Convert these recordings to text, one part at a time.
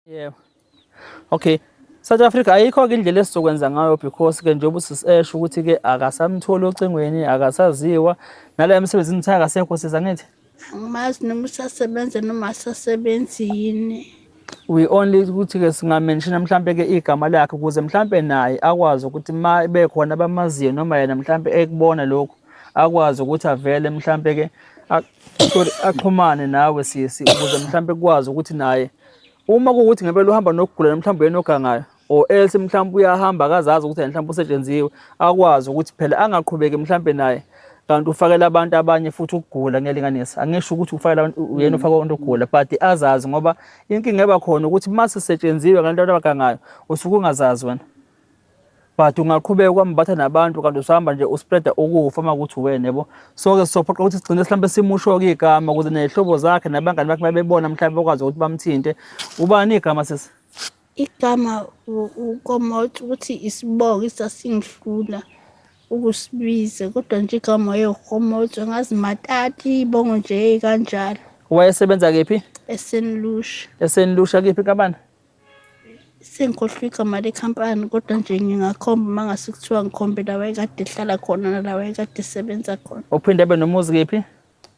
Yebo. Okay. South Africa ayikho ke indlela esizokwenza ngayo because ke njengoba usisesho ukuthi ke akasamtholi ocingweni, akasaziwa nala emsebenzini uthi akasekho siza ngithi. Angimazi noma usasebenza noma asasebenzi yini. We only ukuthi ke singamention mhlambe ke igama lakhe ukuze mhlambe naye akwazi ukuthi ma bekhona abamaziyo noma yena mhlambe ekubona lokhu akwazi ukuthi avele mhlambe ke sorry axhumane nawe sisi ukuze mhlambe kukwazi ukuthi naye uma kuwukuthi ngempela uhamba nokugula mhlawumbe uyena ogangayo or else mhlawumbe uyahamba akazazi ukuthi mhlawumbe usetshenziwe akwazi ukuthi phela angaqhubeki mhlawumbe naye kanti ufakela abantu abanye futhi ukugula ngiyalinganisa angisho ukuthi ufakela abantu uyena ufaka abantu ukugula but azazi ngoba inkinga eba khona ukuthi uma sisetshenziwe ngalento abagangayo usuke ungazazi wena but ungaqhubeka kwambatha nabantu kanti usahamba nje uspreada ukufa uma kuthi wena yabo. So ke sophoqa ukuthi sigcine mhlawumbe simusho-ke igama ukuze ney'hlobo zakhe nabangani bakhe babebona mhlawumbe bakwazi ukuthi bamthinte. Ubani igama sisi? Igama uKomotso, ukuthi isibongo isasingihlula ukusibiza kodwa nje igama wayeWuKomotso, angazi Matati ibongo nje kanjalo. Wayesebenza kephi? eSt Lucia. ESt Lucia kephi kabani? Sengikhohlwe igama lekhampani kodwa nje ngingakhomba uma ngase kuthiwa ngikhombe la wayekade ehlala khona nala wayekade esebenza khona. Uphinde abe nomuzi kephi?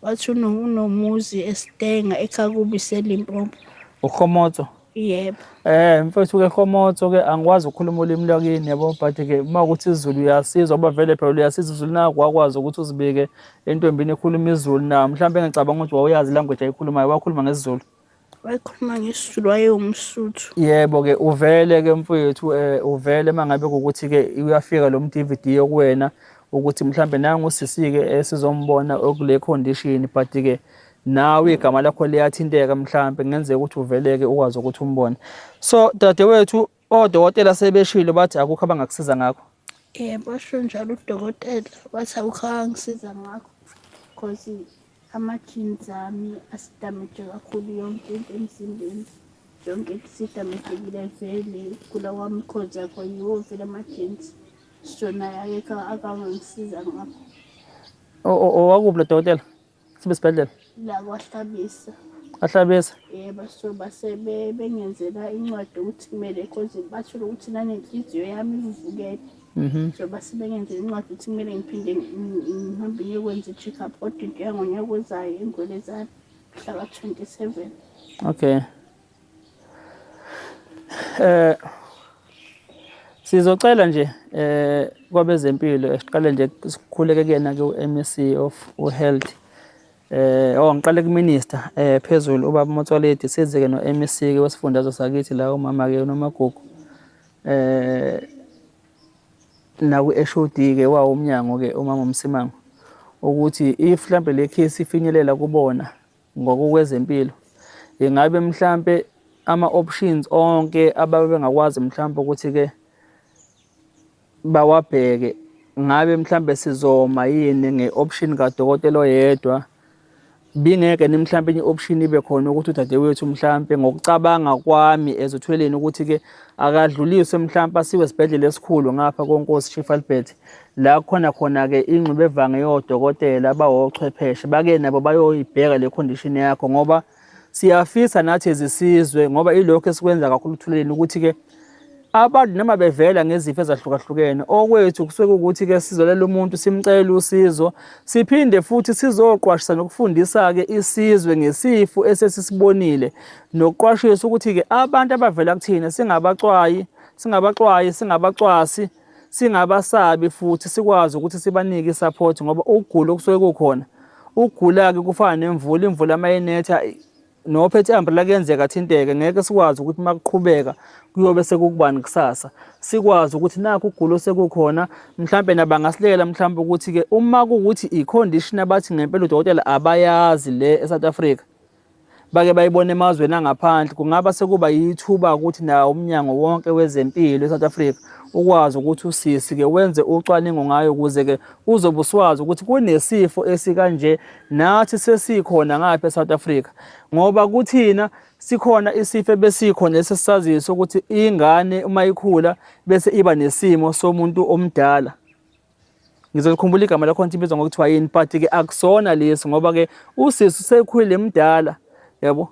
Wathi unomuzi eStenga eKhakubi seLimpopo. UKgomotso? Yebo. Mfethu ke Kgomotso ke angikwazi ukukhuluma ulimi lwakini yabo but ke uma ukuthi isiZulu uyasizwa ngoba vele phela uyasizwa isiZulu naku wakwazi ukuthi uzibike entombini ekhuluma isiZulu na mhlawumbe ngicabanga ukuthi wawuyazi language ayikhulumayo wakhuluma ngesiZulu. Wayekhuluma ngesiZulu, wayewumSuthu. Yebo ke uvele ke mfowethu uvele mangabe ukuthi ke uyafika lo DVD okuwena ukuthi mhlambe nangu usisi ke esizombona okule condition but ke nawe igama lakho liyathinteka mhlambe kungenzeka ukuthi uveleke ukwazi ukuthi umbone. So dadewethu odokotela sebeshilo bathi akukho abangakusiza ngakho. Yebo, basho njalo udokotela wathi akukho abangisiza ngakho because ama-genes ami asidamage kakhulu yonke into emzimbeni, yonke into isidamejekile vele ukugula kwami cause yakho yiwo vele ama-genes, so naye akekho akangangisiza ngakho. Owakuphi lo dokotela? Sibe sibhedlela? La kwaHlabisa. KwaHlabisa? Yebo, so base bengenzela incwadi ukuthi kumele cause bathola ukuthi nanenhliziyo yami ivuvukele. So base bengenzela incwadi ukuthi kumele ngiphinde ngihambe ngiyokwenza i-check up kodwa into yangonyaka ozayo eNgwelezane mhla ka-27. Okay. Sizocela nje kwabezempilo siqale nje sikhuleke kuyena ke u-MEC of u-Health. Oh ngiqale ku-Minister phezulu ubaba Motsoaledi size ke no-MEC ke wesifundazwe sakithi la umama ke uNomagugu. Naku-HOD ke wawo umnyango ke umama uMsimango ukuthi if mhlambe le case ifinyelela kubona ngokokwezempilo ingabe mhlambe ama-options onke ababe bengakwazi mhlambe ukuthi-ke bawabheke ngabe mhlambe sizoma yini nge-option kadokotela oyedwa bingeke ni mhlambe enye option ibe khona ukuthi udadewethu mhlambe ngokucabanga kwami ezothweleni ukuthi-ke akadluliswe mhlambe asiwe esibhedlela esikhulu ngapha koNkosi Chief Albert la khona khona-ke ingxubevange yodokotela abawochwepheshe bake nabo bayoyibheka le condition yakho ngoba siyafisa nathi ezisizwe ngoba ilokho esikwenza kakhulu uThuleleni ukuthi-ke abantu noma bevela ngezifo ezahlukahlukene okwethu kusuke ukuthi-ke sizolela umuntu simcele usizo siphinde futhi sizoqwashisa nokufundisa-ke isizwe ngesifo esesisibonile nokuqwashisa ukuthi-ke abantu abavela kuthina singabacwayi singabaxwayi singabacwasi singabasabi futhi sikwazi ukuthi sibanike i-support ngoba ukugula okusuke kukhona ukugula-ke kufana nemvula imvula uma inetha nophethe i-umbrella kuyenzeka athinteke ngeke sikwazi ukuthi uma kuqhubeka kuyobe sekukubani kusasa sikwazi ukuthi nakhu ukugula osekukhona mhlampe nabangasilela mhlampe ukuthi-ke uma kuwukuthi i-condition abathi ngempela udokotela abayazi le e-South Africa bake bayibone emazweni angaphandle kungaba sekuba yithuba ukuthi nawo umnyango wonke wezempilo eSouth Africa ukwazi ukuthi usisi ke wenze ucwaningo ngayo ukuze ke uzobe uswazi ukuthi kunesifo esikanje nathi sesikhona ngapha eSouth Africa ngoba kuthina sikhona isifo ebesikhona esesisaziso ukuthi ingane uma ikhula bese iba nesimo somuntu omdala. Ngizolikhumbula igama lakho ukuthi ibizwa ngokuthiwa yini but ke akusona lesi ngoba ke usisi usekhulile mdala yabo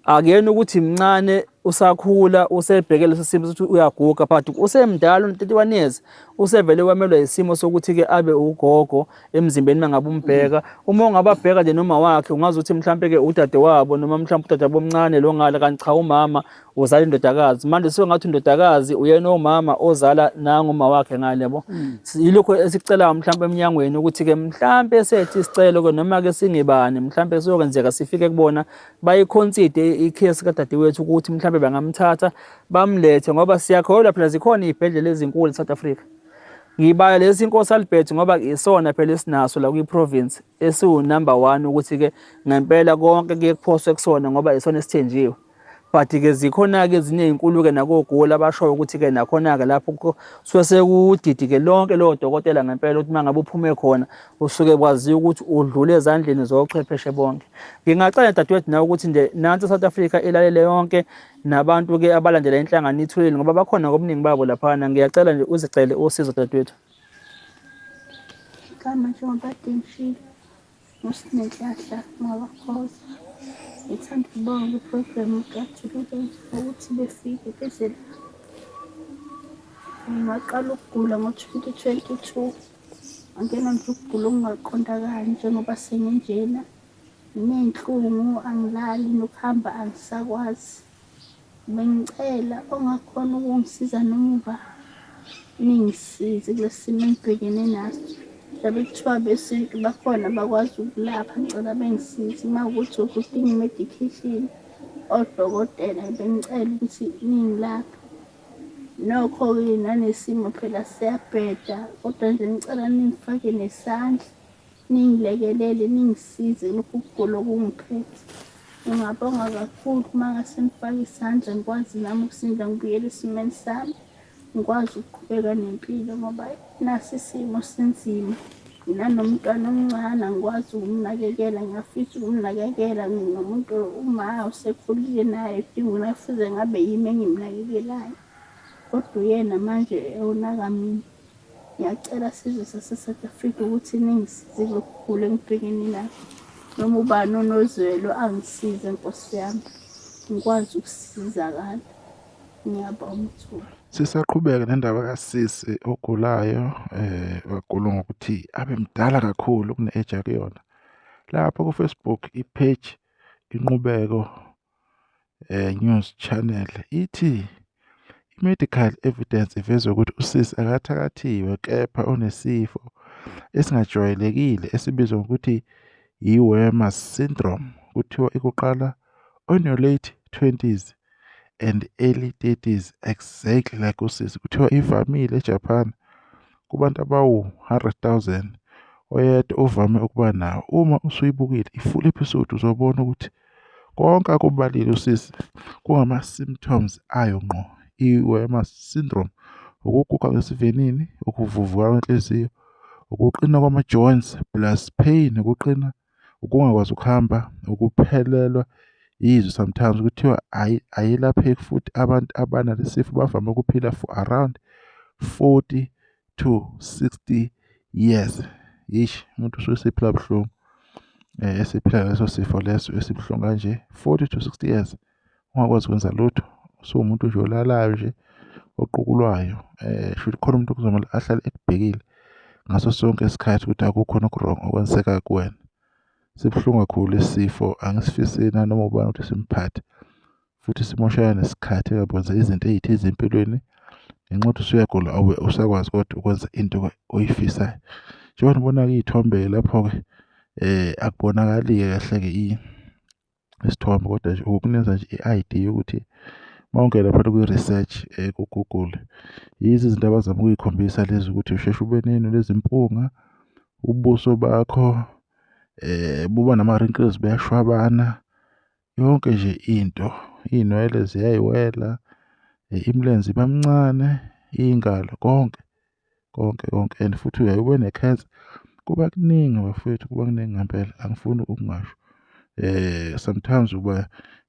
akuyena ukuthi mncane. Usakhula usebheke leso simo sokuthi uyaguga, but usemdala une-31 years, usevele wamelwa isimo sokuthi-ke abe ugogo emzimbeni. Uma ngabe umbheka, uma ungababheka nje noma wakhe, ungazi ukuthi mhlampe-ke udadewabo noma mhlawumbe udadewabo omncane lo ngale, kanti cha, umama uzala indodakazi. Manje sengathi indodakazi uyena umama ozala nanguma wakhe ngale, yabo. Yilokho esikucelayo mhlawumbe eminyangweni, ukuthi-ke mhlampe sethi isicelo-ke noma-ke singibani, mhlampe siyokwenzeka sifike kubona, bayi-consider i-case kadadewethu ukuthi mhlambe bangamthatha bamlethe, ngoba siyakholwa phela zikhona iy'bhedlela ezinkulu e-South Africa. Ngibala lesi Inkosi Albert ngoba isona phela esinaso la kwi-province esiwu-number one, ukuthi-ke ngempela konke kuye kuphoswe kusona ngoba isona esithenjiwe. But-ke zikhona-ke ezinye iy'nkulu-ke nakoGoli abashoyo ukuthi-ke nakhona-ke lapho kusuke sekudidi-ke lonke lowo dokotela ngempela, ukuthi uma ngabe uphume khona usuke kwaziwa ukuthi udlule ezandleni zochwepheshe bonke. Ngingacela dadewethu nawe ukuthi nje nansi South Africa ilalele yonke, nabantu-ke abalandela inhlangano ithulile, ngoba bakhona ngobuningi babo laphana. Ngiyacela nje uzicele usizo, dadewethu. Igama njengoba ngishilo nguSinenhlanhla Ngwabakhoza. Ngithanda ukubonga kwi-program kaThulile ukuthi befike beze la. Ngaqala ukugula ngo-2022, ngangena nje ukugula okungaqondakali njengoba senginjena. Nginey'nhlungu, angilali, nokuhamba angisakwazi. Bengicela ongakhona ukungisiza noma uba ningisize kulesi simo engibhekene naso. Mhlawumbe kuthiwa besintu bakhona bakwazi ukulapha, ngicela bengisize. Uma kuwukuthi udinga i-medication, odokotela bengicela ukuthi ningilaphe. Nokho-ke nanesimo phela siyabheda, kodwa nje ngicela ningifake nesandla, ningilekelele, ningisize kulokhu kugula okungiphethe. Ngingabonga kakhulu uma ngase nifake isandla, ngikwazi nami ukusinda, ngibuyele esimeni sami, ngikwazi ukuqhubeka nempilo, ngoba nasi isimo sinzima. Nginanomntwana omncane, angikwazi ukumnakekela, ngiyafisa ukumnakekela. Nginomuntu uma usekhulile naye udinga kufuze ngabe yimi engimnakekelayo, kodwa uyena manje ewunaka mina. Ngiyacela sizwe sase-South Africa ukuthi ningisize kulokhu kugula engibhekene nakho. Noma ubani onozwelo angisize, Nkosi yami, ngikwazi ukusizakala. Ngiyabonga ithuba. Sisaqhubeka nendaba kasisi ogulayo, wagula ngokuthi abe mdala kakhulu kune-age akuyona. Lapha ku-Facebook i-page Inqubeko News Channel ithi i-medical evidence iveza ukuthi usisi akathakathiwe kepha unesifo esingajwayelekile esibizwa ngokuthi i-Wermer's syndrome. Kuthiwa ikuqala on your late 20s and early 30s, exactly like usisi. Kuthiwa ivamile eJapan, kubantu abawu-100,000 oyedwa uvame ukuba nawo. Uma usuyibukile i-full episode uzobona ukuthi konke akubalile usisi kungama-symptoms ayo ngqo i-Wermer's syndrome: ukuguga ngesivinini, ukuvuvuka kwenhliziyo, ukuqina kwama-joints plus pain, ukuqina, ukungakwazi ukuhamba, ukuphelelwa izwi sometimes. Kuthiwa ayilapheki futhi abantu abanalesi sifo bavame ukuphila for around 40 to 60 years. Yish, umuntu usuke esephila buhlungu, esephila leso sifo leso esibuhlungu kanje 40 to 60 years, ungakwazi ukwenza lutho, usuwumuntu nje olalayo nje, oqukulwayo. Shuthi khona umuntu okuzomele ahlale ekubhekile ngaso sonke isikhathi ukuthi akukho noku-wrong okwenzeka kuwena. Sibuhlungu kakhulu lesi sifo, angisifiseli nanoma ubani ukuthi simphathe, futhi simoshela nesikhathi engakwenza izinto ey'thize empilweni ngenxa yokuthi usuyagula, awube usakwazi kodwa ukwenza into oyifisayo. Njengoba nibona-ke iy'thombe-ke lapho-ke, akubonakali-ke kahle-ke isithombe, kodwa nje ukukunikeza nje i-idea yokuthi uma ungena lapha kwi-research ku-Google, yizo izinto abazama ukuy'khombisa lezi, ukuthi usheshe ube ney'nwele ezimpunga, ubuso bakho buba nama-wrinkles, buyashwabana yonke nje into, iy'nwele ziyayiwela, imilenze iba mncane, iy'ngalo, konke konke konke, and futhi uyaye ube ne-cancer. Kuba kuningi bafowethu, kuba kuningi ngempela, angifuni ukungasho. Sometimes uba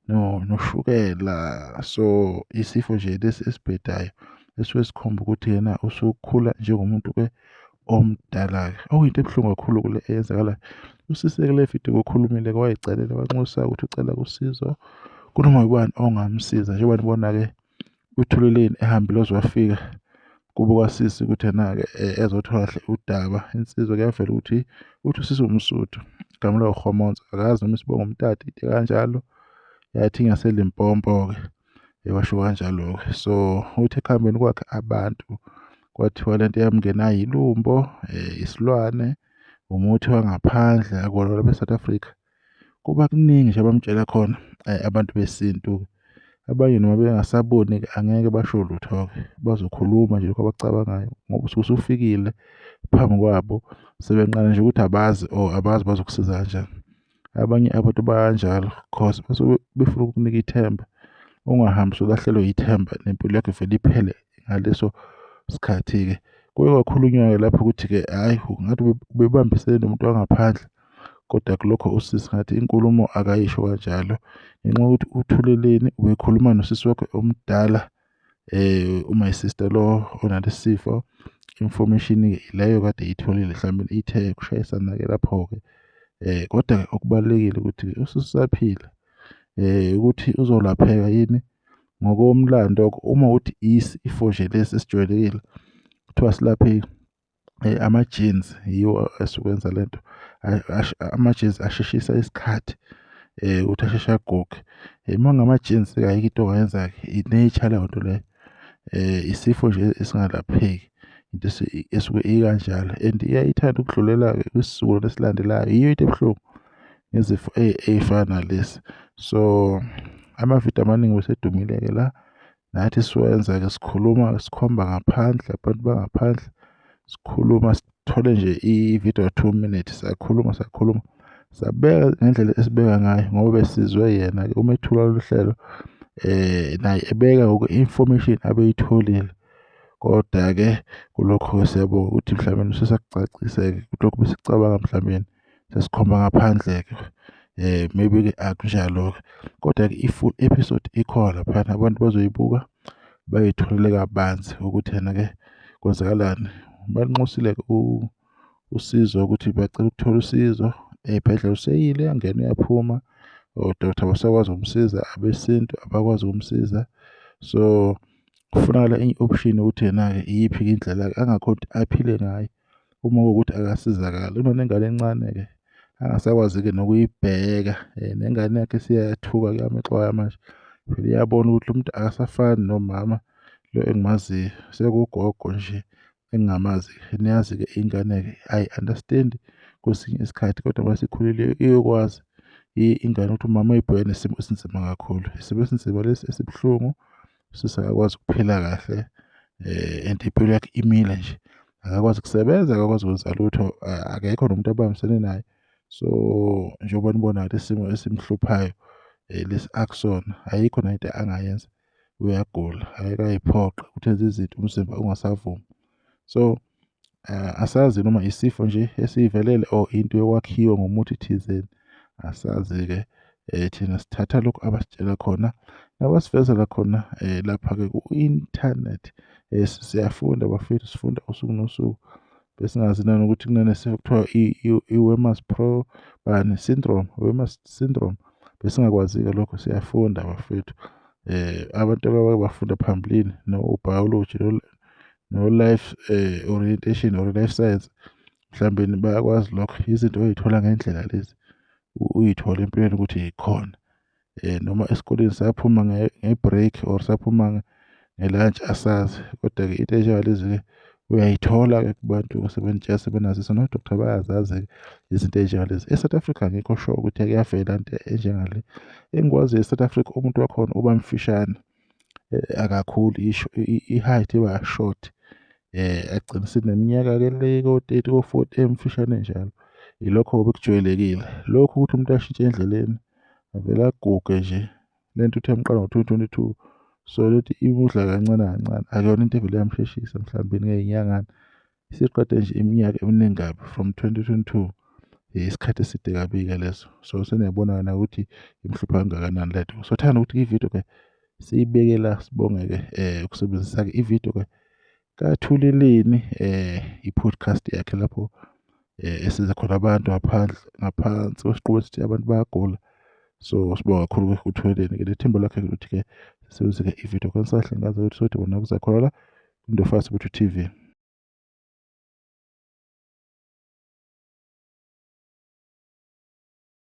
noshukela, so isifo nje lesi esibhedayo esuke sikhomba ukuthi yena usukhula njengomuntu-ke omdala-ke, okuyinto ebuhlungu kakhulu kule eyenzakalayo. Usisi kule video ukhulumile, wayicelela, wanxusa ukuthi ucela usizo. kunoma ubani ongamsiza. Njengoba nibona-ke uThuleleni ehambile waze wafika kubo kwasisi ukuthi ena-ke ezothola kahle udaba. Insizwa kuyavela ukuthi uthi usisi umSuthu, igama lawo Kgomonso, akazi noma isibongo umtati into kanjalo, yathi ngaseLimpopo-ke, washo kanjalo-ke. So uthi ekuhambeni kwakhe abantu kwathiwa lento yamngena yilumbo, isilwane, umuthi wangaphandle, akuwona lapha e-South Africa. Kuba kuningi nje abamtshela khona abantu besintu. Abanye noma bengasaboni-ke angeke basho lutho-ke, bazokhuluma nje lokho abakucabangayo ngoba usuke usufikile phambi kwabo, sebenqena nje ukuthi abazi or abazi bazokusiza kanjani. Abanye abantu bakanjalo cause basuke befuna ukukunika ithemba, ungahambi usulahlekelwe ithemba nempilo yakho ivele iphele ngaleso sikhathi-ke. Kuke kwakhulunywa-ke lapho ukuthi-ke hhayi ngathi ubebambisene nomuntu wangaphandle, kodwa kulokho usisi ngathi inkulumo akayisho kanjalo ngenxa yokuthi uThuleleni ubekhuluma nosisi wakhe omdala, my sister lo onalesi sifo. Information-ke leyo kade eyitholile mhlawumbe ithe kushayisana-ke lapho-ke. Kodwa-ke okubalulekile ukuthi usisi usaphila, ukuthi uzolapheka yini ngokomlando uma ukuthi isifo nje lesi esijwayelekile kuthiwa silapheki, ama-genes yiwo asuke enza lento, ama-genes asheshisa isikhathi ukuthi asheshe aguge. Uma kungama-genes-ke ayikho into ongayenza-ke, i-nature leyo nto leyo, isifo nje esingalapheki, into esuke ikanjalo and iyaye ithande ukudlulela-ke kwisizukulwane esilandelayo. Yiyo into ebuhlungu ngezifo ey'fana nalezi. So amavidiyo amaningi besedumile-ke la, nathi siwenza-ke sikhuluma sikhomba ngaphandle, abantu bangaphandle, sikhuluma sithole nje ividiyo ka-2 minutes, sakhuluma sakhuluma sabeka ngendlela esibeka ngayo ngoba besizwe yena-ke uma ethula lolu hlelo, naye ebeka ngokwe-information abeyitholile. Kodwa-ke kulokho siyabonga ukuthi mhlawumbe sesakucacise-ke kulokhu besicabanga mhlawumbe sesikhomba ngaphandle-ke, maybe-ke akunjalo-ke. Kodwa-ke i-full episode ikhona laphayana, abantu bazoyibuka bayitholele kabanzi ukuthi yena-ke kwenzakalani. Banxusile-ke usizo ukuthi bacela ukuthola usizo ey'bhedlela, useyile uyangena uyaphuma, odokotela abasakwazi ukumsiza, abesintu abakwazi ukumsiza. So kufunakala enye i-option ukuthi yena-ke iyiphi indlela angakhona ukuthi aphile ngayo uma kuwukuthi akasizakali. Unanengane encane-ke angasakwazi-ke nokuyibheka, nengane yakhe isiyathuka kuyamxwaya manje, phela iyabona ukuthi lo muntu akasafani nomama lo engimaziyo, sekugogo nje engingamazi. Niyazi-ke ingane-ke ayi-understand kwesinye isikhathi, kodwa uma isikhulile iyokwazi ingane ukuthi umama uyibhekene nesimo esinzima kakhulu, isimo esinzima lesi esibuhlungu, usisi akakwazi ukuphila kahle, and impilo yakhe imile nje, akakwazi ukusebenza, akakwazi ukwenza lutho, akekho nomuntu abambisene naye. So njengoba nibona lesi simo esimhluphayo lesi akusona, ayikho nento angayenza, uyagula, angeke ayiphoqe ukuthi enze izinto umzimba ungasavumi. So asazi noma isifo nje esivelele or into yokwakhiwa ngomuthi thizeni, asazi-ke. Thina sithatha lokhu abasitshela khona nabasivezela khona lapha-ke ku-internet. Siyafunda bafethu, sifunda usuku nosuku, besingazi nanokuthi kunanesifo kuthiwa i-Wermer's Pro bani syndrome, Wermer's syndrome, besingakwazi-ke lokho. Siyafunda bafethu. Abantu abake bafunda phambilini no-biology no-life orientation or life science mhlawumbe bayakwazi lokho, izinto oyithola ngendlela lezi uyithole empilweni ukuthi yikhona. Noma esikoleni saphuma nge-break or saphuma nge-lunch asazi, kodwa-ke into enjengalezi-ke uyayithola-ke kubantu asebentsha sebenazisa, no-doctor bayazazi-ke izinto ey'njengalezi. E-South Africa angikho sure ukuthi kuyavela into enjengale. Engikwaziyo e-South Africa umuntu wakhona uba mfishane akakhuli, i-height iba short, agcine eseneminyaka-ke le ko-30 ko-40 emfishane njalo. Yilokho bekujwayelekile lokhu ukuthi umuntu ashintshe endleleni avele aguge nje. Lento uthi yamqala ngo-2022, so lethi imudla kancane kancane, akuyona into evele yamsheshisa mhlawumbe ngey'nyangana, isiqede nje iminyaka eminingi kabi from 2022, isikhathi eside kabi-ke leso. So seniyabona na ukuthi imhlupha kangakanani lento. So thanda ukuthi ividiyo-ke siyibeke la, sibonge-ke ukusebenzisa-ke ividiyo-ke kaThuleleni, i-podcast yakhe lapho esiza khona abantu ngaphandle ngaphansi kwesiqubu esithi abantu bayagula. So sibonga kakhulu kuThweleni-ke nethimba lakhe ukuthi-ke sisebenzise-ke i-video consulting ngaze ukuthi sothi bona kuzakholakala Ndofasi Buthu TV.